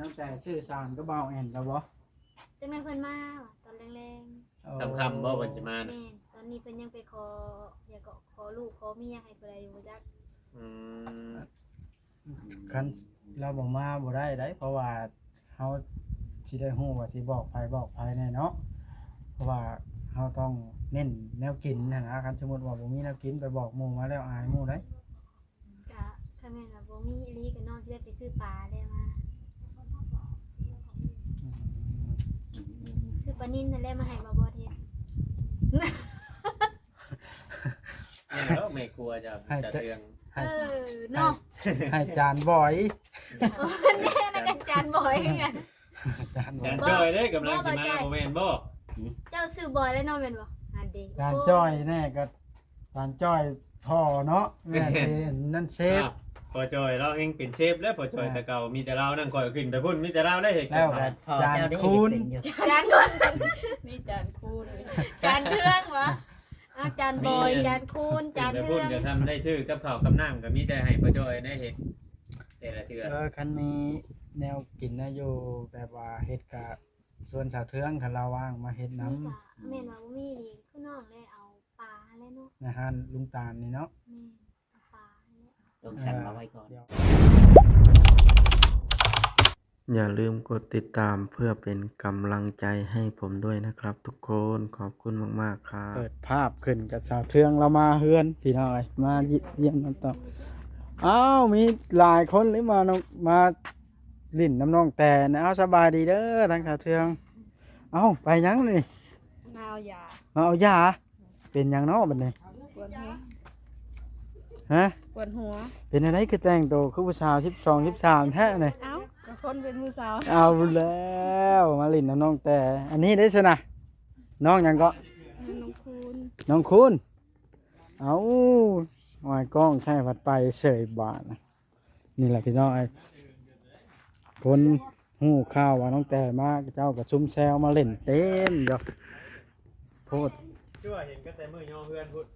ຕັ້ງແຕ່ສື່ສານກັບບ່າວແອນແລ້ວບໍ່? ຈັກໜ້ອຍເພິ່ນມາວ່າຕອນແລງໆ. ໂອ້ ຄ່ຳໆບໍ່ເພິ່ນຊິມານະ? ແມ່ນ ຕອນນີ້ເພິ່ນຍັງໄປຂໍ ຢາກເກາະ ຂໍລູກຂໍເມຍໃຫ້ຜູ້ໃດຢູ່ບໍ່ຈັກ. ອືມ ຄັນລາວບໍ່ມາບໍ່ໄດ້ໃດ ເພາະວ່າເຮົາຊິໄດ້ຮູ້ວ່າຊິບອກໃຜບອກໃຜແດ່ເນາະ ເພາະວ່າເຮົາຕ້ອງເນັ້ນແນວກິນຫັ້ນນະ. ຄັນສົມມຸດວ່າບໍ່ມີແນວກິນ ໄປບອກໝູ່ມາແລ້ວອາຍໝູ່ໃດ. ກະ ຄັນແມ່ນວ່າບໍ່ມີອີ່ຫຼີ ກະນ້ອງຊິໄດ້ໄປຊື້ປາແລ້ວມາ ອືມ ຊື້ປານິນຫັ້ນແຫຼະມາໃຫ້ບ່າວບອດເຮັດ. ແມ່ນແລ້ວ ແມ່ຄົວເຈົ້າ ໃຫ້ ຈາເຮືອງ ໃຫ້ ເອີ ເນາະ ໃຫ້ ໃຫ້ຈານບອຍ ແນ່ນະ ກັນຈານບອຍ ຈານບອຍ ຈານຈ້ອຍເດ້ ກຳລັງຊິມາ ບໍ່ ບໍ່ ບໍ່ແມ່ນບໍ່? ເຈົ້າຊື່ບອຍແລ້ວເນາະ ແມ່ນບໍ່? ອັນເດ ຈານຈ້ອຍແນ່ກໍ ຈານຈ້ອຍພໍ່ເນາະ ແມ່ນເດ້ ນັ້ນເຊຟ ອ້າວ ພໍ່ຈ້ອຍລາວແຮ່ງເປັນເຊຟແລ້ວ ພໍ່ຈ້ອຍ ອ່າ ແຕ່ເກົ່າມີແຕ່ລາວນັ້ນ ຂ້ອຍຂຶ້ນໄປພຸ້ນມີແຕ່ລາວໄດ້ເຮັດ ແລ້ວກໍ ກັບເຂົາ ຈານ ເຈົ້າໄດ້ ຄູນ ເຮັດເປັນຢູ່ ຈານຄູນ ມີຈານຄູນ ຈານເຮືອງຫວາ? ອາ ຈານບອຍ ມີ ຈານຄູນ ຈານເຮືອງ ຂຶ້ນໄປພຸ້ນກໍທຳໄດ້ຊື້ກັບເຂົ້າກັບນ້ຳ ກໍມີແຕ່ໃຫ້ພໍ່ຈ້ອຍໄດ້ເຮັດແຕ່ລະເທື່ອ. ເອີ ຄັນມີແນວກິນແນວຢູ່ແບບວ່າເຮັດກະ ຊວນສາວເທືອງ ຄັນລາວວ່າງມາເຮັດນຳ. ນີ້ກະແມ່ນວ່າບໍ່ມີນີ້ ຄືນ້ອງໄດ້ເອົາປາຫັ້ນແຫຼະເນາະ ໃນຮ້ານລຸງຕານນີ້ເນາະ. ແມ່ນ ເອົາປາຫັ້ນແຫຼະ ຕ້ອງສັ່ງມາໄວ້ກ່ອນ. ຢ່າลืมกดติดตามเพื่อเป็นกำลังใจให้ผมด้วยนะครับทุกคน ขอบคุณมากๆ ครับ. ເປີດພາບຂຶ້ນກັບສາວເທືອງ ລາວມາເຮືອນ ພີ່ນ້ອງເອີຍ ມາຢ້ຽມ ຢ້ຽມນຳຕໍ່. ອ້າວ ມີຫຼາຍຄົນເລີຍມາ ມາຫຼິ້ນນຳນ້ອງແຕນ. ອ້າວ ສະບາຍດີເດີ ທາງສາວເທືອງ. ເອົ້າ ໄປຫຍັງນີ້? ມາເອົາຢາ ມາເອົາຢາ. ເປັນຫຍັງເນາະບັດນີ້? ປວດຫົວ ຮະ? ປວດຫົວ. ເປັນແນວໃດຄືແຕ່ງໂຕຄືຜູ້ສາວສິບສອງ ສິບສາມແທ້ນີ້? ເອົ້າ ກໍຄົນເປັນຜູ້ສາວ. ເອົາແລ້ວ ມາຫຼິ້ນນຳນ້ອງແຕ. ອັນນີ້ເດ້ຊັ້ນນະ ນ້ອງຫຍັງເກາະ? ນ້ອງຄູນ. ນ້ອງຄູນ. ເອົ້າ ຫວາຍກ້ອງໃສ່ພັດໄປເສີຍບາດນະ. ນີ້ແຫຼະພີ່ນ້ອງເອີຍ ຄົນຮູ້ຂ່າວວ່ານ້ອງແຕມາ ເຂົາເຈົ້າກໍຊຸມແຊວມາຫຼິ້ນເຕັມຢູ່. ໂພດ ຄືວ່າເຫັນກໍແຕ່ມື້ຍໍເຮືອນພຸ້ນ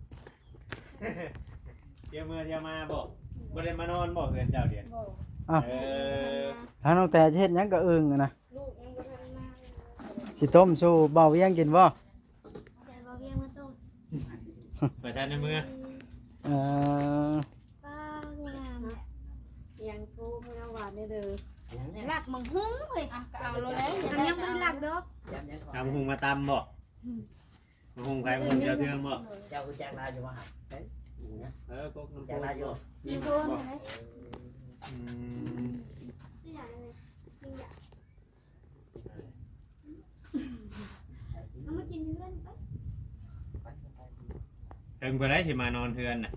ທ່ຽວເມືອທ່ຽວມາບໍ? ບໍ່ໄດ້ມານອນບໍເຮືອນເຈົ້າດຽວ? ບໍ່. ອ້າວ ເອີ ທາງນ້ອງແຕຈະເຮັດຫຍັງກະອຶ່ງຫັ້ນນະ? ລູກຍັງບໍ່ທັນມາ. ຊິຕົ້ມສູ່ບ່າວວຽງກິນບໍ? ໃສ່ບ່າວວຽງມາຕົ້ມ. ໄປທັນໃນເມືອ. ເອີ ປ້າ ງາມ. ຫຍັງໂທມາຫວານແດ່ເດີ. ລັກໝາກຫຸ່ງເຮີ້ຍ. ອ່ະ ກໍເອົາໂລດແລ້ວ. ຍັງບໍ່ໄດ້ລັກດອກ. ເອົາໝາກຫຸ່ງມາຕຳບໍ? ອືມ ໝາກຫຸ່ງໃຜ? ໝາກຫຸ່ງເຈົ້າເທືອງບໍ? ເຈົ້າຮູ້ຈັກລາວຢູ່ບໍ່ຫັ້ນ? ເອີ ກົກນ້ຳໂພນບໍ? ມີໝາກບໍ່? ອືມ ເຖິງເພິ່ນໄດ້ຊິມານອນເຮືອນນະ?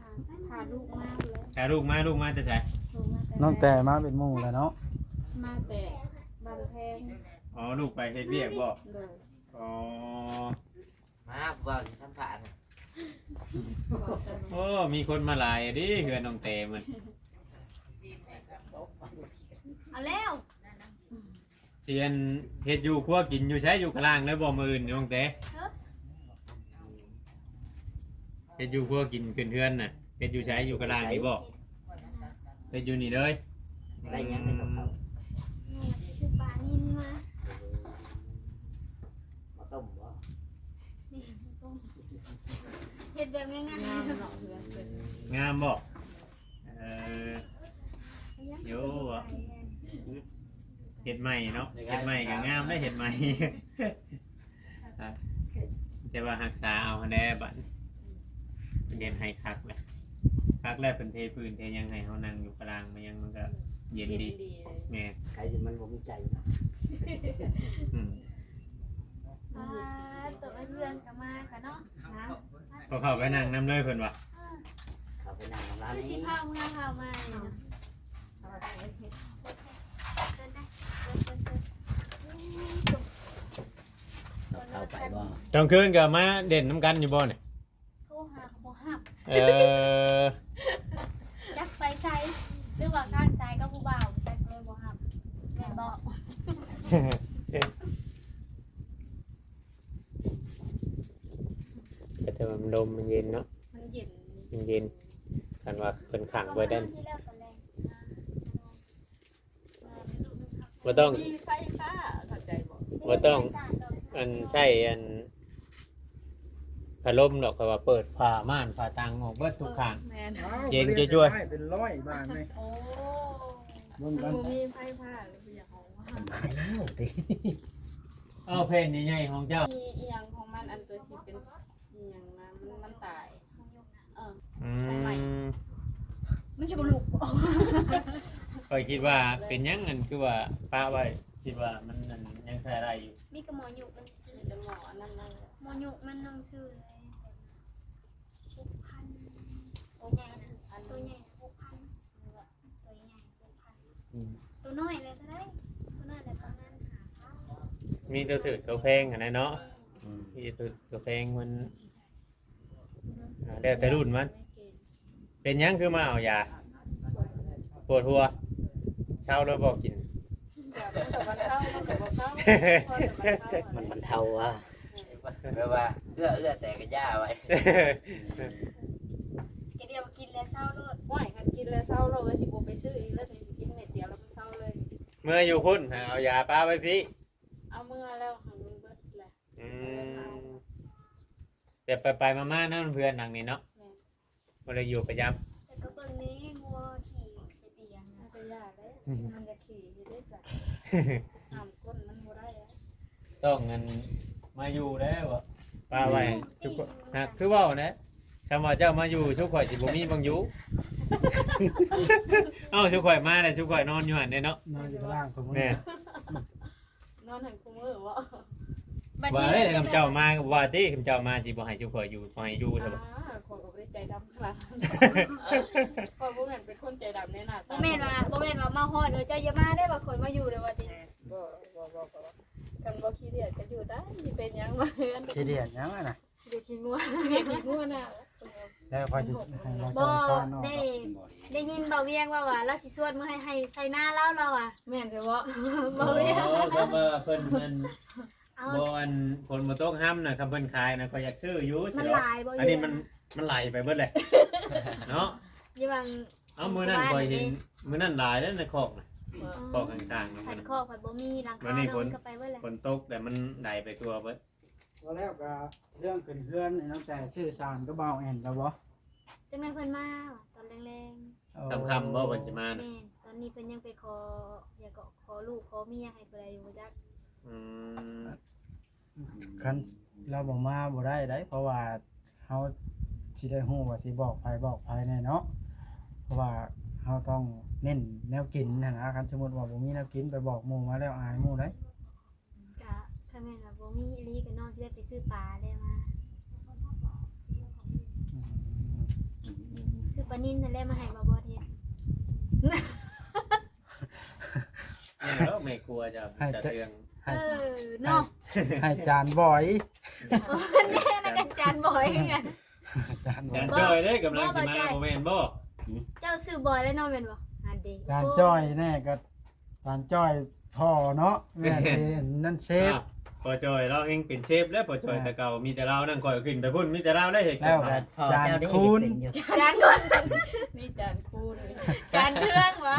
ຖ້າລູກມາພຸ້ນແຫຼະ. ຖ້າລູກມາ ລູກມາແຕ່ໃສ? ລູກມາແຕ່ ນ້ອງແຕມາເປັນໝູ່ແລ້ວເນາະ. ມາແຕ່ບ້ານແພງ. ອໍ ລູກໄປເຮັດວຽກບໍ? ໂດຍ. ອໍ ມາ ຜູ້ບ່າວຊິສຳພາດ. ໂອ້ ມີຄົນມາຫຼາຍເດ້ ເຮືອນນ້ອງແຕມັນ. ເອົາແລ້ວ ຊິອັນເຮັດຢູ່ຄົວກິນຢູ່ໃສ? ຢູ່ຂ້າງລ່າງເດີບໍ່ ມື້ອື່ນນ້ອງແຕ? ເອີ ເຮັດຢູ່ຄົວກິນຂຶ້ນເຮືອນນະ ເຮັດຢູ່ໃສ? ຢູ່ຂ້າງລ່າງນີ້ບໍ່? ເຮັດຢູ່ນີ້ເລີຍ. ໄດ້ຫຍັງໃນກັບເຂົາ? ອືມ ຊື້ປານິນມາ ມາຕົ້ມບໍ່? ນີ້ ມາຕົ້ມ ເຮັດແບບງ່າຍໆ. ງາມເນາະ ເຮືອນເພິ່ນ ງາມບໍ່? ເອີ ໂຍ ເຮັດໃໝ່ເນາະ ເຮັດໃໝ່ກໍງາມເດ້ ເຮັດໃໝ່. ອ່ະ ແຕ່ວ່າຮັກສາເອົາຫັ້ນແຫຼະບັດ ເພິ່ນເຮັດໃຫ້ຄັກແຫຼະ ຄັກແລ້ວ ເພິ່ນເທພື້ນເທຫຍັງໃຫ້ເຮົານັ່ງຢູ່ກະດາງມາຫຍັງ ມັນກໍເຢັນດີ. ເຢັນດີ. ແມ່ນ ໃຜຊິມັນບໍ່ມີໃຈເນາະ. ອືມ ອ່າ ໂຕເຮືອນກໍມາກະເນາະ. ນະ ກໍເຂົ້າໄປນັ່ງນຳເລີຍເພິ່ນວ່າ ອ່າ ເຂົ້າໄປນັ່ງນຳລາວ ຄືຊິພາເມືອພາມານີ້ເນາະ. ເຂົ້າໄປບໍ່? ກາງຄືນກໍມາຫຼິ້ນນຳກັນຢູ່ບໍ່ນີ້? ໂທຫາກໍບໍ່ຮັບ. ເອີ ຈັກໄປໃສ ຫຼືວ່າຄ້າງໃຈກັບຜູ້ບ່າວ ຈັກເລີຍບໍ່ຮັບ ແມ່ນບໍ່? ແຕ່ວ່າມັນລົມມັນເຢັນເນາະ ມັນເຢັນ ມັນເຢັນ. ຄັນວ່າເພິ່ນຂັງໄວ້ນັ້ນ ມາແລ້ວຕອນແລງ ມາ ມາແລ້ວລູກໜຶ່ງເຂົ້າ ບໍ່ຕ້ອງ ມີໄຟຟ້າ ເຂົ້າໃຈບໍ່? ບໍ່ຕ້ອງ ອັນ ໃຊ້ ອັນ ພັດລົມດອກ ເພາະວ່າເປີດຝາມ່ານຝາຕ່າງອອກເບິດທຸກຂ້າງ ແມ່ນ ເຢັນຈ້ວຍໆ ເປັນຮ້ອຍບາດນີ້. ໂອ້ ເບິ່ງກັນ ບໍ່ມີໄຟຟ້າ ຫຼືບໍ່ຢາກເອົາມາ ເອົາແຜ່ນໃຫຍ່ໆຂອງເຈົ້າ ມີອີ່ຫຍັງຂອງມັນ ອັນຕົວຊິເປັນ ອີ່ຫຍັງນະ ມັນ ມັນຕາຍ ເອີ ອືມ ໄຟໄໝ້ ມັນຊິບໍ່ລຸກບໍ່? ຂ້ອຍຄິດວ່າເປັນຫຍັງ ອັນ ຄືວ່າປະໄວ້ ຄິດວ່າມັນ ອັນ ຍັງໃຊ້ໄດ້ຢູ່ ມີແຕ່ໝໍຍຸກມັນຊື່ ມີແຕ່ໝໍອັນນັ້ນ ໝໍຍຸກມັນນຳຊື່ເລີຍ ຫົກພັນ ໂຕໃຫຍ່ນະ ອັນ ໂຕໃຫຍ່ຫົກພັນ ຕົວໃຫຍ່ຫົກພັນ ອືມ ຕົວນ້ອຍແຫຼະເທົ່າໃດ? ຕົວນ້ອຍແຫຼະປະມານຫ້າພັນ ມີຕົວຖືກຕົວແພງຫັ້ນແຫຼະເນາະ ອືມ ມີຕົວຖືກຕົວແພງມັນ ອ່າ ແລ້ວແຕ່ລຸ້ນມັນ. ເປັນຫຍັງຄືມາເອົາຢາ? ປວດຫົວ ເຊົາແລ້ວບໍ່ກິນ? ມັນບັນເທົາ ມັນບັນເທົາວ່າ ແບບວ່າເອື້ອ ເອື້ອແຕ່ກະຢ່າໄວ້ ກະດຽວກິນແລ້ວເຊົາໂລດ. ໂອ້ຍ ຄັນກິນແລ້ວເຊົາໂລດ ກະຊິບໍ່ໄປຊື້ອີກແລ້ວ ຊິກິນເມັດດຽວແລ້ວມັນເຊົາເລີຍ. ເມືອຢູ່ພຸ້ນ ເອົາຢາປະໄວ້ພີ້ ເອົາເມືອແລ້ວ ມັນເບິດແລ້ວ. ອືມ ແບບໄປໆມາໆນຳເພື່ອນຫຼັງນີ້ເນາະ ແມ່ນ ບໍ່ໄດ້ຢູ່ປະຈຳ ແຕ່ກະເບິ່ງແດ່ ງົວຂີ້ໃສ່ຕຽງ ມັນກະຢ່າແລ້ວ ມັນກະຂີ້ຢູ່ເດ້ສະ ຫ້າມກົ້ນມັນບໍ່ໄດ້ ຕ້ອງ ອັນ ມາຢູ່ແລ້ວ ປະໄວ້ ອືມ ທຸກຄົນ ຫາກຄືເວົ້າແຫຼະ ຄຳວ່າເຈົ້າມາຢູ່ ຊຸມຂ້ອຍຊິບໍ່ມີບ່ອນຢູ່ ເອົ້າ ຊຸມຂ້ອຍມາແລ້ວ ຊຸມຂ້ອຍນອນຢູ່ຫັ້ນເດ້ເນາະ ນອນຢູ່ຂ້າງລ່າງ ແມ່ນ ນອນຫັ້ນຄູ່ມື້ບໍ? ບັດນີ້ ວ່າເດ້ ຄັນເຈົ້າມາກະວ່າຕິ ຄັນເຈົ້າມາຊິບໍ່ໃຫ້ຊຸມຂ້ອຍຢູ່ ບໍ່ໃຫ້ຢູ່ຊະບໍ? ອ່າ ຂ້ອຍກະບໍ່ໄດ້ໃຈດຳຂະໜາດນັ້ນ ຂ້ອຍບໍ່ແມ່ນເປັນຄົນໃຈດຳໃນໜ້າຕາ ບໍ່ແມ່ນວ່າ ບໍ່ແມ່ນວ່າມາຮອດ ເອີ ເຈົ້າຢ່າມາເດ້ ວ່າຂ້ອຍມາຢູ່ເດີວ່າຕິ ບໍ່ ບໍ່ ບໍ່ ບໍ່ ຄັນບໍ່ຂີ້ດຽດກະຢູ່ໄດ້ ຊິເປັນຫຍັງມາເຮືອນ ຂີ້ດຽດຫຍັງຫັ້ນນະ? ຂີ້ດຽດຂີ້ງົວ ຂີ້ດຽດຂີ້ງົວນະ ແລ້ວຂ້ອຍຊິໃຫ້ເຮົາ ບໍ່ ເຈົ້າຊາວນອກ ໄດ້ ໄດ້ຍິນບ່າວວຽງເວົ້າວ່າ ລາວຊິຊວນມື້ໃຫ້ ໃຫ້ໄຊນາລາວ ລາວວ່າ ແມ່ນຢູ່ບໍ? ບ່າວວຽງ ອໍ ແບບວ່າເພິ່ນນັ້ນ ເອົ້າ ບໍ່ ອັນ ຝົນບໍ່ຕົກຮຳນະ ຄັນເພິ່ນຂາຍນະ ຂ້ອຍຢາກຊື້ຢູ່ ມັນຫຼາຍບໍ່? ອັນນີ້ມັນ ມັນໄຫຼໄປເບິດແຫຼະເນາະ ຢູ່ຫວ່າງ ເອົ້າ ມື້ນັ້ນຂ້ອຍເຫັນ ມື້ນັ້ນຫຼາຍເດ້ໃນຄອກນະ ຄອກຂ້າງໆ ຄັນຄອກຂ້ອຍບໍ່ມີ ຫຼັງຄາ ມັນກະໄປເບິດແຫຼະ ຝົນຕົກແລ້ວມັນໄຫຼໄປທົ່ວເບິດ. ວ່າແລ້ວກະເລື່ອງຂຶ້ນເຮືອນນີ້ ນ້ອງແຕຊື້ສານກັບບ່າວແອນແລ້ວບໍ່? ຈັ່ງແມ່ນເພິ່ນມາຕອນແລງໆ ຄ່ຳໆບໍ່ເພິ່ນຊິມານະ? ແມ່ນ ຕອນນີ້ເພິ່ນຍັງໄປຂໍ ຢາກຂໍລູກຂໍເມຍໃຫ້ຜູ້ໃດຢູ່ບໍ່ຈັກ ອືມ ຄັນລາວບໍ່ມາບໍ່ໄດ້ໃດ ເພາະວ່າເຮົາຊິໄດ້ຮູ້ວ່າຊິບອກໃຜບອກໃຜແດ່ເນາະ ເພາະວ່າເຮົາຕ້ອງເນັ້ນແນວກິນຫັ້ນນະ ຄັນສົມມຸດວ່າບໍ່ມີແນວກິນໄປບອກໝູ່ມາແລ້ວອາຍໝູ່ໃດ. ກະ ຄັນແມ່ນວ່າບໍ່ມີອີ່ຫຼີກະນ້ອງຊິໄດ້ໄປຊື້ປາແລ້ວມາ ອືມ ຊື້ປານິນຫັ້ນແຫຼະມາໃຫ້ບ່າວບອດເຮັດ ແມ່ນແລ້ວແມ່ຄົວເຈົ້າ ໃຫ້ ຈະເລື່ອງ ໃຫ້ ເອີ ເນາະ ໃຫ້ ໃຫ້ຈານບອຍ ແນ່ນະ ກະຈານບອຍຄືກັນ ຈານບອຍ ຈານຈ້ອຍເດ້ ກຳລັງຊິມາ ບໍ່ແມ່ນບໍ່? ເຈົ້າຊື່ບອຍແລ້ວເນາະ ແມ່ນບໍ່? ອັນເດ ຈານຈ້ອຍແນ່ກະ ປານຈ້ອຍພໍ່ເນາະ ແມ່ນເດ້ ນັ້ນເຊຟ ອ້າວ ພໍ່ຈ້ອຍລາວແຮ່ງເປັນເຊຟແລ້ວ ພໍ່ຈ້ອຍ ອ່າ ແຕ່ເກົ່າມີແຕ່ລາວ ນັ້ນຂ້ອຍຂຶ້ນໄປພຸ້ນ ມີແຕ່ລາວໄດ້ເຮັດ ແລ້ວກະ ພໍ່ເຈົ້າໄດ້ເຮັດເປັນຢູ່ ຈານ ມີຈານຄູນ ຈານເຄື່ອງຫວາ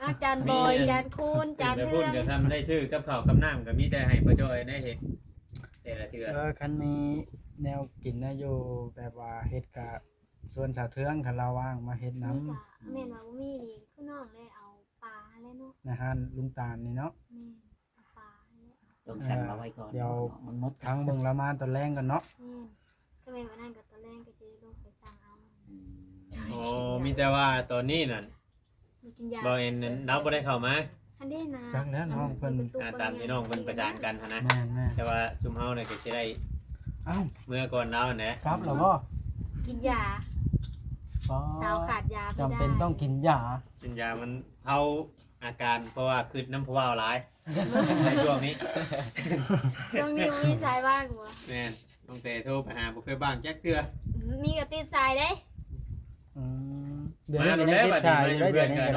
ອາ ຈານບອຍ ມີ ຈານຄູນ ຈານເຄື່ອງ ຂຶ້ນໄປພຸ້ນກະທຳໄດ້ຊື້ກັບເຂົ້າກັບນ້ຳ ກະມີແຕ່ໃຫ້ພໍ່ຈ້ອຍໄດ້ເຮັດແຕ່ລະເທື່ອ ເອີ ຄັນມີແນວກິນແນວຢູ່ ແບບວ່າເຮັດກະ ຊວນສາວເທືອງ ຄັນລາວວ່າງມາເຮັດນຳ ນີ້ກະແມ່ນວ່າບໍ່ມີນີ້ ຄືນ້ອງໄດ້ເອົາ ປາຫັ້ນແຫຼະເນາະ ໃນຮ້ານລຸງຕານນີ້ເນາະ ແມ່ນ ເອົາປາຫັ້ນແຫຼະ ຕ້ອງສັ່ງລາວໄວ້ກ່ອນ ດຽວ ມັນໝົດ ທາງເບິ່ງລາວມາຕອນແລງກ່ອນເນາະ ແມ່ນ ກະແມ່ນວ່ານັ້ນກະຕອນແລງກະຊິໄດ້ລົງໄປສັ່ງເອົາ ອືມ ໂອ້ ມີແຕ່ວ່າຕອນນີ້ນັ້ນ ກິນຢາ ບໍ່ແມ່ນນັ້ນ ລາວບໍ່ໄດ້ເຂົ້າມາ ຫັ້ນເດ້ນະ ຈັກແລ້ວນ້ອງເພິ່ນ ອ່າ ຕາມທີ່ນ້ອງເພິ່ນປະສານກັນຫັ້ນນະ ແມ່ນໆ ແຕ່ວ່າຊຸມເຮົານີ້ກະຊິໄດ້ ເອົ້າ ເມືອກ່ອນລາວຫັ້ນແຫຼະ ກັບແລ້ວບໍ່? ກິນຢາ ອໍ ສາວຂາດຢາບໍ່ໄດ້ ຈຳເປັນຕ້ອງກິນຢາ ກິນຢາມັນເຊົາ ອາການ ເພາະວ່າຄຶດນຳຜູ້ບ່າວຫຼາຍ ໃນຊ່ວງນີ້ ຊ່ວງນີ້ບໍ່ມີສາຍວ່າງບໍ່? ແມ່ນ ຕັ້ງແຕ່ໂທໄປຫາບໍ່ເຄີຍວ່າງຈັກເທື່ອ ອືມ ມີກະຕິດສາຍເດ້ ອືມ ດຽວນີ້ກະຍັງຕິດສາຍຢູ່ເດ້ ດຽວນີ້ກະ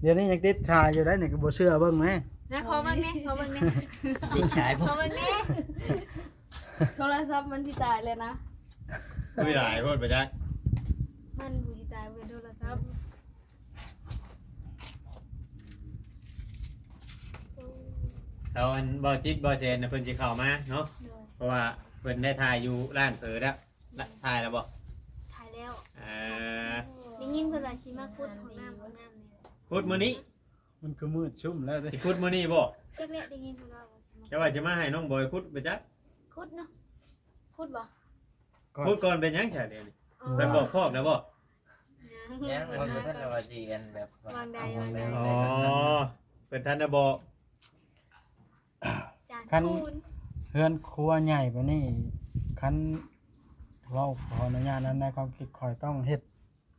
ດຽວນີ້ຍັງຕິດສາຍຢູ່ເດ້ ນີ້ກະບໍ່ເຊື່ອເບິ່ງແມ້ ນະ ຂໍເບິ່ງແນ່ ຂໍເບິ່ງແນ່ ຕິດສາຍ ຂໍເບິ່ງແນ່ ໂທລະສັບມັນຊິຕາຍແລ້ວນະ ຄຸຍຫຼາຍໂພດປະຈັກ ມັນຜູ້ຊິຕາຍເປັນໂທລະສັບ. ຕອນບໍ່ຈິດບໍ່ແຊນນະ ເພິ່ນຊິເຂົ້າມາເນາະ ໂດຍ ເພາະວ່າເພິ່ນໄດ້ຖ່າຍຢູ່ຮ້ານເຜີແລ້ວ ລະ ຖ່າຍແລ້ວບໍ່? ຖ່າຍແລ້ວ ອ່າ ໄດ້ຍິນເພິ່ນວ່າຊິມາຂຸດຫ້ອງນ້ຳ ຫ້ອງນ້ຳນີ້ແຫຼະ ຂຸດມື້ນີ້ ມັນຄືມືດຊຶ້ມແລ້ວເດ້ ຊິຂຸດມື້ນີ້ບໍ່? ຈັກແຫຼະ ໄດ້ຍິນເພິ່ນວ່າ ແຕ່ວ່າຈະມາໃຫ້ນ້ອງບອຍຂຸດໄປຈັກ ຂຸດເນາະ ຂຸດບໍ່? ຂຸດກ່ອນເປັນຫຍັງຊະດຽວນີ້? ອໍ ເພິ່ນບອກຄອກແລ້ວບໍ່? ຍັງ ຍັງ ເພິ່ນບໍ່ທັນໄດ້ວ່າຊິອັນແບບວ່າ ວາງໃດ ວາງໃດ ອໍ ເພິ່ນທັນໄດ້ບອກ ຈານ ຄັນ ຄູນ ເຮືອນຄົວໃຫຍ່ປານນີ້ ຄັນເວົ້າຂໍອະນຸຍາດນຳ ໃນຄວາມຄິດຂ້ອຍຕ້ອງເຮັດ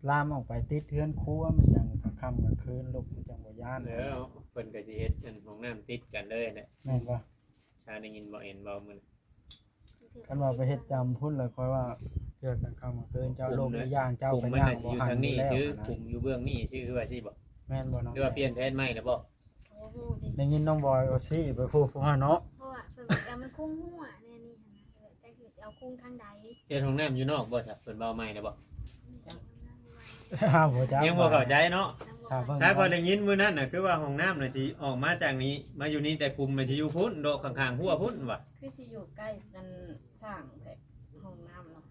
ລາມອອກໄປຕິດເຮືອນຄົວ ມັນຈັ່ງກາງຄ່ຳກາງຄືນ ລູກມັນຈັ່ງບໍ່ຢ້ານ ເອີ ເພິ່ນກໍຊິເຮັດອັນຫ້ອງນ້ຳຕິດກັນເລີຍແຫຼະ ແມ່ນບໍ່? ຊາໄດ້ຍິນບໍ່ ເຫັນບໍ່ມື້ ຄັນວ່າໄປເຮັດຈຳພຸ້ນແລ້ວ ຂ້ອຍວ່າເທື່ອກາງຄ່ຳກາງຄືນເຈົ້າລູກ ອີກຢ່າງເຈົ້າກໍຍ່າງບໍ່ຫັນຢູ່ແລ້ວຫັ້ນນະ ຂຸມຢູ່ເບື້ອງນີ້ຊື່ ຄືວ່າຊີ້ບໍ່? ແມ່ນບໍ່ນ້ອງ? ຫຼືວ່າປ່ຽນແຜນໃໝ່ແລ້ວບໍ່? ໄດ້ຍິນນ້ອງບອຍວ່າຊີ້ໄປພຸ້ນເນາະ ເພາະວ່າເພິ່ນວ່າມັນຄຸງຮົ່ວແນວນີ້ຫັ້ນນະ ຈັກຊິເອົາຄຸງທາງໃດ ເຮັດຫ້ອງນ້ຳຢູ່ນອກບໍ່ຊະ? ເພິ່ນເວົ້າໃໝ່ແລ້ວບໍ່? ອ້າວ ບໍ່ຈັກ ຍັງບໍ່ເຂົ້າໃຈເນາະ ຍັງບໍ່ເຂົ້າໃຈ ຖ້າເບິ່ງ ຖ້າຂ້ອຍໄດ້ຍິນມື້ນັ້ນນະ ຄືວ່າຫ້ອງນ້ຳນະຊິອອກມາຈາກນີ້ ມາຢູ່ນີ້ ແຕ່ຄຸມນະຊິຢູ່ພຸ້ນ ເດາະຂ້າງໆຮົ້ວພຸ້ນວ່າ ຄືຊິຢູ່ໃກ້ອັນສ້າງແທ້ ຫ້ອງນ້ຳເນາະ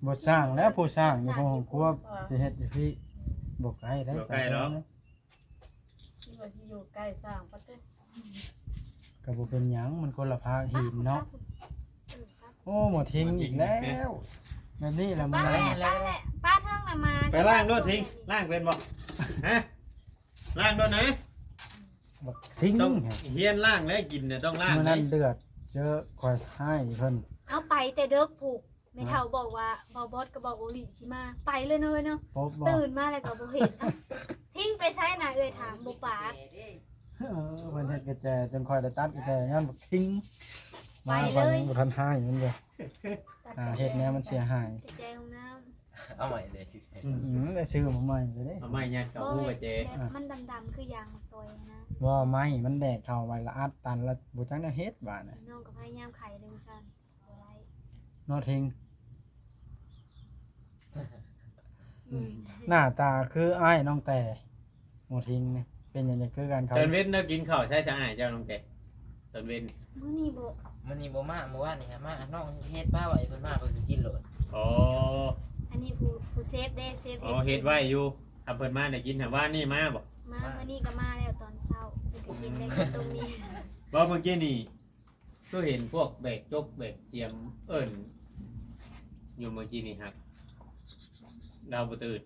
ບໍ່ສ້າງແລ້ວ ຜູ້ສ້າງຢູ່ຫ້ອງຄົວ ຊິເຮັດຢູ່ພີ້ ບໍ່ໃກ້ໄດ໋ ບໍ່ໃກ້ດອກ ຄິດວ່າຊິຢູ່ໃກ້ສ້າງປະເຕີ ກໍບໍ່ເປັນຫຍັງ ມັນຄົນລະພາກຫີນເນາະ ໂອ້ ໝໍທິງອີກແລ້ວ ແບບນີ້ລະ ປະ ມາ ປະແຫຼະ ປະເທິງລະມາ ໄປລ້າງໂລດທິງ ລ້າງເປັນບໍ່? ຮະ ລ້າງໂລດນະ ບັກທິງ ຕ້ອງຮຽນລ້າງແລ້ວ ກິນນະຕ້ອງລ້າງ ມື້ນັ້ນເດືອດ ເຈີຂ້ອຍຮ້າຍເພິ່ນ ເອົາໄປແຕ່ເດິກພຸ້ນ ແມ່ເຖົ້າບອກວ່າ ເບົາບອດກັບເບົາໂອລິຊິມາ ໄປເລີຍເນາະເອີຍເນາະ ພົບບໍ່? ຕື່ນມາແລ້ວກໍບໍ່ເຫັນ ທິງໄປໃສນະ ເອື້ອຍຖາມບໍ່ປາກ ເອີ ເພິ່ນເຮັດກະແຈຈົນຂ້ອຍໄດ້ຕັດກະແຈ ຍ້ອນບັກທິງ ມາ ໄປເລີຍ ຂ້ອຍຍັງບໍ່ທັນຮ້າຍມັນຢູ່ ຕັດ ອ່າ ກະແຈ ເຮັດແນວມັນເສຍຫາຍ ກະແຈຫ້ອງນ້ຳ ເອົາໃໝ່ເດ້ ອືມ ໄດ້ຊື້ມາໃໝ່ເລີຍເດ້ ເອົາໃໝ່ຍັດເຂົ້າຮູກະແຈ ແບບມັນດຳໆ ຄືຢາງໝາກຕອຍນະ ບໍ່ ໄມ້ມັນແດກເຂົ້າໄວ້ລະອັດຕັນລະ ບໍ່ຈັກແນວເຮັດບາດນະ ນ້ອງກໍພະຍາຍາມໄຂເດ້ ບໍ່ໄດ້ ເນາະທິງ ອືມ ໜ້າຕາຄືອ້າຍນ້ອງແຕ່ ໝໍທິງນີ້ ເປັນຫຍັງຈັ່ງຄືກັນເຂົາ ຕອນເວັນເນາະ ກິນເຂົ້າໃສຊະອ້າຍເຈົ້າ ນ້ອງແຕ່ ຕອນເວັນ ມື້ນີ້ບໍ່ ມື້ນີ້ບໍ່ມາ ມື້ວານນີ້ຫາມາ ນ້ອງເຮັດປາໄວ້ ເພິ່ນມາເພິ່ນກໍກິນໂລດ ອໍ ອັນນີ້ຜູ້ ຜູ້ເຊຟເດ້ ເຊຟ ອໍ ເຮັດ ເຮັດໄວ້ຢູ່ ຖ້າເພິ່ນມາໄດ້ກິນ ຫາວານນີ້ມາບໍ່? ມາ ມາ ມື້ນີ້ກໍມາແລ້ວຕອນເຊົ້າ ເພິ່ນກໍກິນໄດ້ ອືມ ກິນຕົງນີ້ ບໍ່ ເມື່ອກີ້ນີ້ ຄືເຫັນພວກແບກຈົກແບກສຽມເອີ້ນຢູ່ເມື່ອກີ້ນີ້ຫັ້ນ ລາວບໍ່ຕື່ນ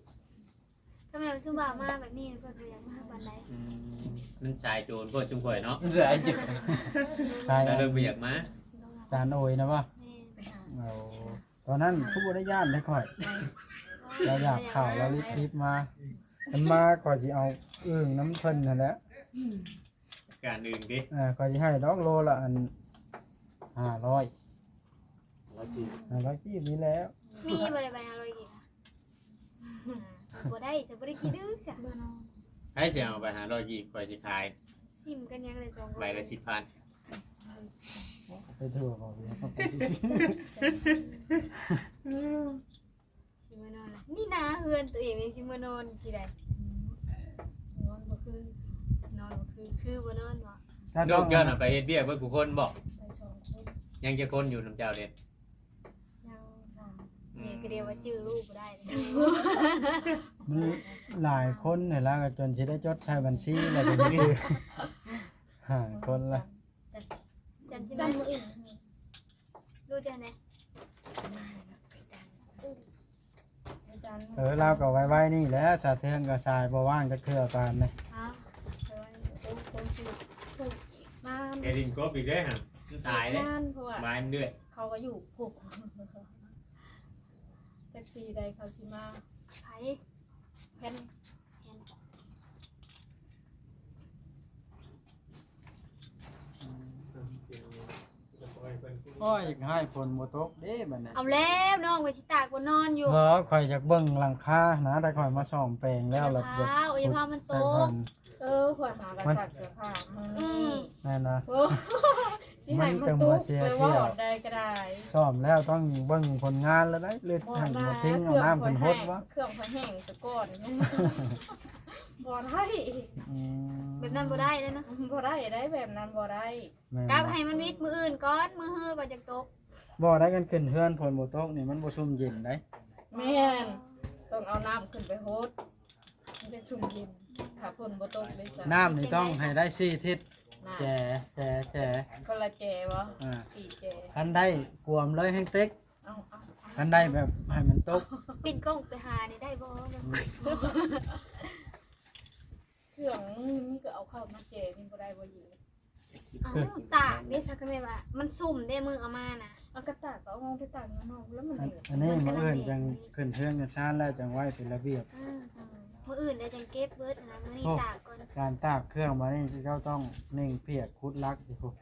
ກໍແມ່ນຊຸມວ່າມາແບບນີ້ເພິ່ນບໍ່ຢາກມາປານໃດ ອືມ ມັນສາຍໂຈນໂພດຊຸມຂ້ອຍເນາະ ສາຍໂຈນ ສາຍ ລາວເລີຍບໍ່ຢາກມາ ຈານໂອຍນະບໍ່? ແມ່ນ ໂອ້ ຕອນນັ້ນຄືບໍ່ໄດ້ຢ້ານເດ້ຂ້ອຍ ລາວຢາກເຂົ້າ ລາວລີບໆມາ ມັນມາ ຂ້ອຍຊິເອົາອຶ່ງນຳເພິ່ນຫັ້ນແຫຼະ ການອື່ນຕິ ເອີ ຂ້ອຍຊິໃຫ້ດອກໂລລະອັນ ຫ້າຮ້ອຍ ຫ້າຮ້ອຍກີບ ຫ້າຮ້ອຍກີບນີ້ແຫຼະ ມີບໍ່ໄດ້ໃບຫ້າຮ້ອຍກີບ ບໍ່ໄດ້ ຈະບໍ່ໄດ້ຂີ້ດື້ຊະ ໃຜຊິເອົາໃບຫ້າຮ້ອຍກີບ ຂ້ອຍຊິຂາຍ ຊິມກັນຫຍັງໄດ້ສອງ ໃບລະສິບພັນ ໄປທົ່ວເວົ້າຢູ່ ຊິມານອນລະ ນີ້ນາເຮືອນຕົວເອງຍັງຊິມານອນຊິໄດ້ ນອນບໍ່ຄື ນອນບໍ່ຄື ຄືບໍ່ນອນເນາະ ລູກເຈົ້ານະໄປເຮັດວຽກເບິດຄູ່ຄົນບໍ່? ໄປສອງຄົນ ຍັງຈັກຄົນຢູ່ນຳເຈົ້າເດ? ຍັງສາມ ອືມ ນີ້ກໍດຽວວ່າຈື່ລູກບໍ່ໄດ້ ມັນຫຼາຍຄົນແລ້ວ ກໍຈົນຊິໄດ້ຈົດໃສ່ບັນຊີແລ້ວ ກໍຈື່ ຫ້າຄົນລະ ຈັນ ຈັນຊິມາ ຈັນມື້ອື່ນ ຮູ້ຈັກແດ່ ເອີ ລາວກໍໄວໆນີ້ແຫຼະ ສາເທືອງກໍສາຍ ບໍ່ວ່າງຈັກເທື່ອປານນີ້ ອ້າວ ມາ ແກດິນກົບອີກເດ້ຫັ້ນ ມັນຕາຍເດ້ ງານ ເພາະວ່າ ບາຍມັນເດືອດ ເຂົາກໍຢູ່ພຸ້ນ ຈັກປີໃດເຂົາຊິມາ ໃຜ ແຜ່ນ ແຜ່ນ ໂອ້ຍ ຢາກໃຫ້ຝົນບໍ່ຕົກເດ້ບັດນີ້ ເອົາແລ້ວ ນ້ອງໄປຊິຕາກບໍ່ນອນຢູ່ ບໍ່ ຂ້ອຍຢາກເບິ່ງຫຼັງຄານະ ໄດ້ຂ້ອຍມາສ້ອມແປງແລ້ວ ແລ້ວ ຢ່າພາວ ຢ່າພາວມັນຕົກ ເອີ ຂ້ອຍຫາກະ ມັນ ຊັກເສື້ອຜ້າ ອືມ ແມ່ນນະ ໂອ້ ຊິໃຫ້ມັນຕົກ ໄປເວົ້າໄດ້ກໍໄດ້ ສ້ອມແລ້ວຕ້ອງເບິ່ງຜົນງານແລ້ວໄດ໋ ຫຼືໃຫ້ໝໍທິງເອົານ້ຳຂຶ້ນຫົດບໍ່ ເຄື່ອງຂ້ອຍແຫ້ງສະກ່ອນ ບໍ່ໄດ້ ອືມ ແບບນັ້ນບໍ່ໄດ້ເດ້ເນາະ ບໍ່ໄດ້ໄດ໋ ແບບນັ້ນບໍ່ໄດ້ ແມ່ນ ກັບໃຫ້ມັນມິດມື້ອື່ນກ່ອນ ມື້ຮືກ່ອນຈັ່ງຕົກ. ບໍ່ໄດ້ ຄັນຂຶ້ນເຮືອນຝົນບໍ່ຕົກນີ້ມັນບໍ່ຊຸ່ມເຢັນໄດ໋. ແມ່ນ ຕ້ອງເອົານ້ຳຂຶ້ນໄປຫົດ ມັນຈະຊຸ່ມເຢັນ ຖ້າຝົນບໍ່ຕົກເດ້ຊະ. ນ້ຳນີ້ຕ້ອງໃຫ້ໄດ້ສີ່ທິດ ແຈ ແຈ ແຈ ຄົນລະແຈບໍ່? ອ່າ ສີ່ແຈ ຄັນໄດ້ກວມເລີຍແຮງເຕັກ. ເອົາ ເອົາ ເອົາ ຄັນໄດ້ແບບໃຫ້ມັນຕົກ ປິ່ນກ້ອງໄປຫານີ້ໄດ້ບໍ່? ອືມ ເຄື່ອງມັນກໍເອົາເຂົ້າມາແຈນີ້ບໍ່ໄດ້ບໍ່ຍິງ? ເອົ້າ ຕາກເດ້ ສັກກະແມ່ນວ່າມັນຊຸ່ມເດ້ ມື້ເອົາມານະ. ເອົາກະຕາກກໍເອົາໄປຕາກຢູ່ນອກແລ້ວມັນ ອັນ ອັນນີ້ມື້ອື່ນຈັ່ງຂຶ້ນເຮືອນກັນຊານແລ້ວຈັ່ງໄວ້ເປັນລະບຽບ. ອືມ ອືມ ມື້ອື່ນແລ້ວຈັ່ງເກັບເບິດນະ ມື້ນີ້ ໂອ້ ຕາກກ່ອນ. ການຕາກເຄື່ອງບາດນີ້ເຈົ້າຕ້ອງເລັ່ງພຽກຂຸດຫຼັກຢູ່ພຸ້ນ.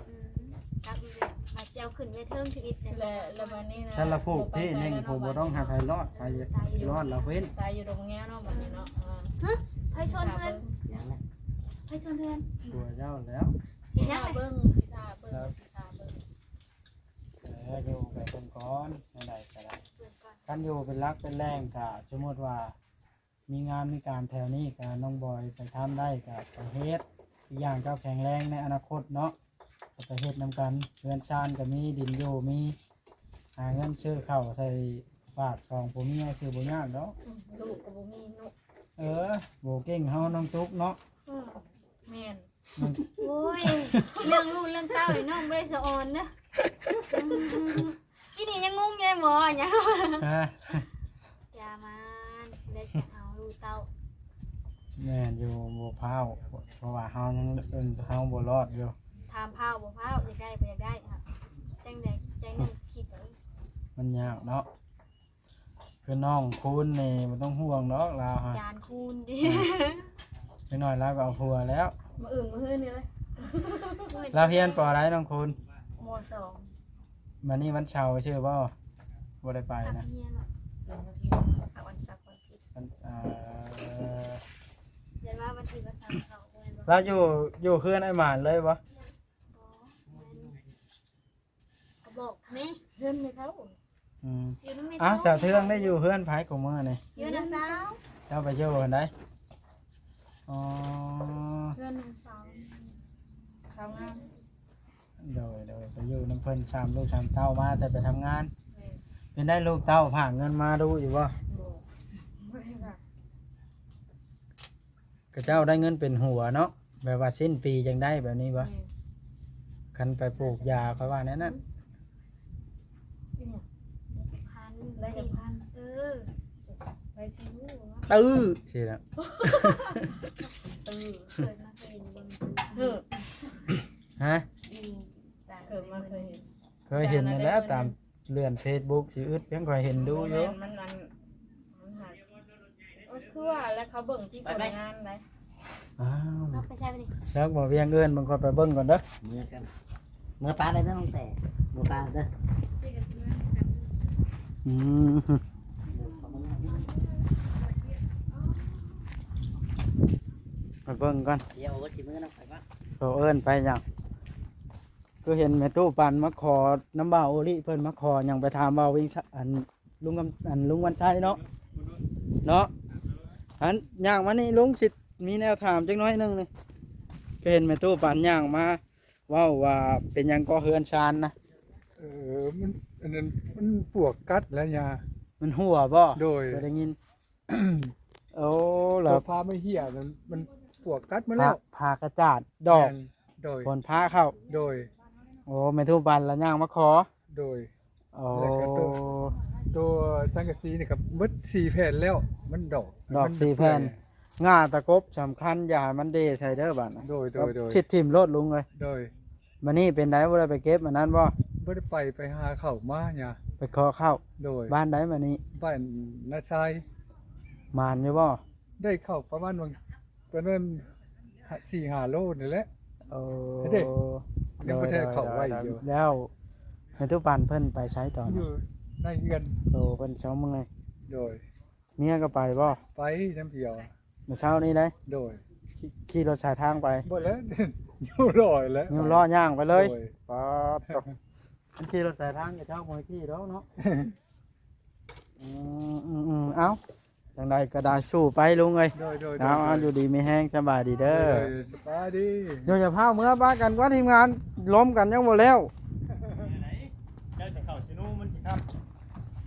ອືມ ຈັບຢູ່ເດ້ ມາຊິເອົາຂຶ້ນໄວ້ເທິງທຳອິດແຫຼະ ແລະ ແລະບາດນີ້ນະ ຊັ້ນລະຜູກທີ່ໜຶ່ງ ຜູ້ບໍ່ຕ້ອງຫາໃຜລອດ ໃຜຢາກລອດລະເວັ້ນ ຕາຍຢູ່ດົງແງວເນາະ ບາດນີ້ເນາະ. ເອີ ຮະ ໃຜຊວນເຮືອນ? ຫຍັງນະ? ໃຜຊວນເຮືອນ? ຕົວເຈົ້າແລ້ວ ຊິຖ້າເບິ່ງ ຊິຖ້າເບິ່ງ ຊິຖ້າເບິ່ງ. ເອີ ຢູ່ໄປເບິ່ງກ່ອນ ແນວໃດກໍໄດ້ ເບິ່ງກ່ອນ. ຄັນຢູ່ເປັນຫຼັກເປັນແຫຼ່ງ ກໍສົມມຸດວ່າ ມີງານມີການແຖວນີ້ກະນ້ອງບອຍໄປທຳໄດ້ກະໄປເຮັດ. ອີກຢ່າງເຈົ້າແຂງແຮງໃນອະນາຄົດເນາະ ກະໄປເຮັດນຳກັນ. ເຮືອນຊານກະມີ ດິນຢູ່ມີ ຫາເງິນຊື້ເຂົ້າໃສ່ປາກສອງຜົວເມຍ ຊື້ບໍ່ຍາກດອກ. ອືມ ລູກກະບໍ່ມີເນາະ. ເອີ ບໍ່ເກັ່ງເຮົານ້ອງຕຸກເນາະ. ອືມ ແມ່ນ ໂອ້ຍ ເລື່ອງລູກເລື່ອງເຕົ້ານີ້ນ້ອງບໍ່ໄດ້ສະອອນເດີ. ອືມ ອີນີ້ຍັງງົງຢູ່ເລີຍໝໍ ຫຍັງ ຮະ ຢ່າມາ ໄດ້ຈະເອົາລູກເຕົ້າ. ແມ່ນຢູ່ ບໍ່ພ້າວ ເພາະວ່າເຮົາຍັງເອີ້ນເຮົາບໍ່ລອດຢູ່. ຖາມພ້າວບໍ່ພ້າວ ຢາກໄດ້ບໍ່ຢາກໄດ້ ຈັ່ງໃດຈັ່ງໜຶ່ງຄິດເອົາ. ມັນຍາກເນາະ. ຄືນ້ອງຄູນນີ້ບໍ່ຕ້ອງຫ່ວງດອກລາວຫະ ຈານຄູນຕິ. ອ່າ ຈັກໜ້ອຍລາວກໍເອົາຜົວແລ້ວ ມື້ອື່ນມື້ຮືນີ້ເລີຍ. ລາວຮຽນ ປ.ໃດ ນ້ອງຄູນ? ມໍສອງ. ມື້ນີ້ວັນເສົາຊື່ບໍ່? ບໍ່ໄດ້ໄປນະ ຮຽນບໍ່? ວັນ ອ່າ ຢ່າວ່າວັນທີວັນເສົາເຂົາບໍ່ແມ່ນບໍ່? ລາວຢູ່ ຢູ່ເຮືອນອ້າຍໝານເລີຍບໍ່? ບໍ່ ແມ່ນ ກໍບອກແມ່ ເຮືອນແມ່ເຖົ້າ. ອືມ ຢູ່ນຳແມ່ ອ້າວ ເຖົ້າ ສາວເທືອງໄດ້ຢູ່ເຮືອນໃຜກູມື້ນີ້? ຢູ່ນຳສາວ. ເຈົ້າໄປຢູ່ອັນໃດ? ອໍ ເຮືອນນາງສາວ ສາວງາມ. ໂດຍ ໂດຍ ໄປຢູ່ນຳເພິ່ນສາມລູກສາມເຕົ້າ ມາແຕ່ໄປທຳງານ. ແມ່ນ. ເປັນໄດ້ ລູກເຕົ້າຝາກເງິນມາດູຢູ່ບໍ່? ບໍ່ ບໍ່ໄດ້ຝາກ. ຂະເຈົ້າໄດ້ເງິນເປັນຫົວເນາະ ແບບວ່າສິ້ນປີຈັ່ງໄດ້ແບບນີ້ບໍ່? ແມ່ນ. ຄັນໄປປູກຢາ ຂ້ອຍວ່າແນວນັ້ນ. ອີຫຍັງ? ໄດ້ຈັກພັນ? ເອີ ໄດ້ສີ່ຮ້ອຍ ຕື້ຊິລະ ຕື້ ເກີດມາເຄີຍເຫັນບໍ່? ຮະ? ອືມ ເກີດມາເຄີຍເຫັນ ເຄີຍເຫັນຫັ້ນແຫຼະ ຕາມ ເລື່ອນເຟສບຸກຊິອຶດພຽງ ຂ້ອຍເຫັນດູຢູ່. ມັນ ມັນ ມັນຫາ ເອີ ຄືວ່າແລ້ວ ເຂົາເບິ່ງທີ່ຜົນງານໄດ໋. ອ້າວ ເອົາໄປໃຊ້ບາດນີ້ ແລ້ວບໍ່ວຽງເອີ້ນເບິ່ງ ຂ້ອຍໄປເບິ່ງກ່ອນເດີ. ເມືອກັນ ເມືອປາໄດ້ເດີ ນ້ອງແຕ່ ເມືອປາເດີ. ອືມ ໄປເບິ່ງກ່ອນ ຊິເອົາ ຊິເມືອນຳຂ້ອຍບໍ່? ໂຕເອີ້ນໄປຫຍັງ? ຄືເຫັນແມ່ຕູ້ປັນມາຂໍນຳບ່າວໂອລິ ເພິ່ນມາຂໍຫຍັງ ໄປຖາມບ່າວວິງຊະ ອັນ ລຸງກຳ ອັນ ລຸງວັນໄຊເນາະ ເນາະ. ອັນ ຍ່າງມານີ້ ລຸງຊິມີແນວຖາມຈັກໜ້ອຍໜຶ່ງນີ້. ຄືເຫັນແມ່ຕູ້ປັນຍ່າງມາເວົ້າວ່າ ເປັນຫຍັງກໍເຮືອນຊານນະ? ເອີ ມັນ ອັນນັ້ນ ມັນປວກກັດແລ້ວຍາ. ມັນຮົ່ວບໍ່? ໂດຍ ເຄີຍໄດ້ຍິນ. ໂອ້ ແລ້ວ ໂຕພາມາເຫ່ຍນັ້ນ ມັນປວກກັດໝົດແລ້ວ ພາ ພາກະຈາດດອກ. ແມ່ນ ໂດຍ ຝົນພາເຂົ້າ. ໂດຍ ໂອ້ ແມ່ຕູ້ປັນລະຍ່າງມາຂໍ. ໂດຍ ໂອ້ ແລ້ວກໍໂຕ ໂຕສັງກະສີນີ້ກໍໝົດສີ່ແຜ່ນແລ້ວ ມັນດອກ ດອກ ມັນ ສີ່ແຜ່ນ ເປື່ອຍ. ງ່າຕະກົບສຳຄັນ ຢ່າໃຫ້ມັນເດໃສ່ເດີບາດນະ. ໂດຍ ໂດຍ ໂດຍ ຊິຖິ້ມໂລດລຸງເອີຍ. ໂດຍ ບາດນີ້ເປັນໃດ ບໍ່ໄດ້ໄປເກັບອັນນັ້ນບໍ່? ບໍ່ໄດ້ໄປ ໄປຫາເຂົ້າມາຫຍັງ ໄປຂໍເຂົ້າ. ໂດຍ ບ້ານໃດບາດນີ້? ບ້ານນາຊາຍ. ໝານຢູ່ບໍ່? ໄດ້ເຂົ້າປະມານວ່າ ປະມານສີ່ຫ້າໂລນີ້ແຫຼະ. ໂອ້ ເດ້ ຍັງບໍ່ທັນໄດ້ເຂົ້າໄວ້ຢູ່. ໂດຍ ໂດຍ ໂດຍ ແລ້ວແມ່ຕູ້ປັນເພິ່ນໄປໃສຕອນນີ້? ຢູ່ໃນເຮືອນ. ໂອ້ ເພິ່ນເຊົາເມື່ອຍ. ໂດຍ ເມຍກໍໄປບໍ່? ໄປນຳດຽວ ມື້ເຊົ້ານີ້ເດ້. ໂດຍ ຂີ່ ຂີ່ລົດສາຍທາງໄປ. ບໍ່ແລ້ວ ຍູ້ລໍ້ແຫຼະ ຍູ້ລໍ້ຍ່າງໄປເລີຍ. ໂດຍ ປາດໂທ້ ມັນຂີ່ລົດສາຍທາງ ເຈົ້າບໍ່ໄດ້ຂີ່ດອກເນາະ. ອືມ ອືມ ອືມ ເອົ້າ ຈັ່ງໃດກໍໄດ້ ສູ້ໄປລຸງເອີຍ. ໂດຍ ໂດຍ ເອົາ ໂດຍ ຢູ່ດີມີແຮງ ສະບາຍດີເດີ. ໂດຍ ສະບາຍດີ. ຢ່າ ຢ່າພາວເມືອປະກັນກ່ອນ ທີມງານ ລົມກັນຍັງບໍ່ແລ້ວ. ເຈົ້າຈະເຂົ້າຊິນູມັນຊິຄ່ຳ.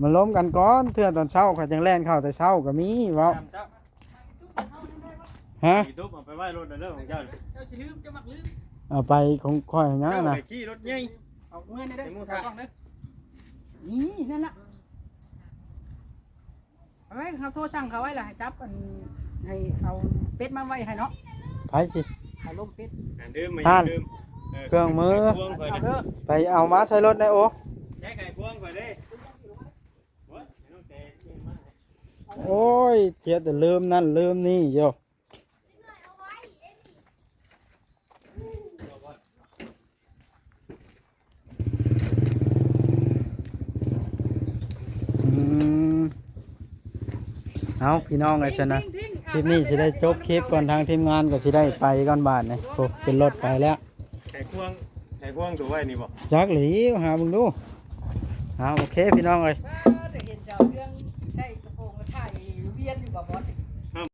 ມາລົມກັນກ່ອນ ເທື່ອຕອນເຊົ້າຂ້ອຍຈັ່ງແລ່ນເຂົ້າແຕ່ເຊົ້າກໍມີເວົ້າ. ຮະ? ເອົາໄປໄວ້ລົດເດີ ຂອງເຈົ້າ. ເຈົ້າຊິລືມ ເຈົ້າມັກລືມ. ເອົາໄປຂອງຂ້ອຍຫຍັງນະ? ເຈົ້າໄປຂີ່ລົດໃຫຍ່ ອອກເມືອງເດີ. ໝູ່ຖ້າ ນີ້ ນັ້ນລະ. ເອົາໄວ້ ເຮົາໂທສັ່ງເຂົາໄວ້ລະ ໃຫ້ຈັບອັນ ໃຫ້ເອົາເປັດມາໄວ້ໃຫ້ເນາະ. ໃຜຊິ ເອົາລົມເປັດ ອັນດື່ມມາ ທ່ານ ດື່ມ ເອີ ເຄື່ອງມື ໃຫ້ພວງຂ້ອຍ ເອົາເດີ ໄປເອົາມາໃສ່ລົດແດ່ໂອ. ແຈກໃຫ້ພວງຂ້ອຍເດ້. ໂອ້ຍ ເທຍແຕ່ລືມນັ້ນລືມນີ້ຢູ່. ອືມ ເອົາ ພີ່ນ້ອງເອີຍ ຊັ້ນນະ ຄລິບນີ້ຊິໄດ້ຈົບຄລິບກ່ອນ ທາງທີມງານກໍຊິໄດ້ໄປກ່ອນບາດນີ້. ໂອ້ ຂຶ້ນລົດໄປແລ້ວ. ໃຫ້ພວງ ໃຫ້ພວງໂຕໄວ້ນີ້ບໍ່? ຈັກແຫຼະ ຫາເບິ່ງດູ. ເອົາ ໂອເຄ ພີ່ນ້ອງເອີຍ ເຫັນເຈົ້າເລື່ອງ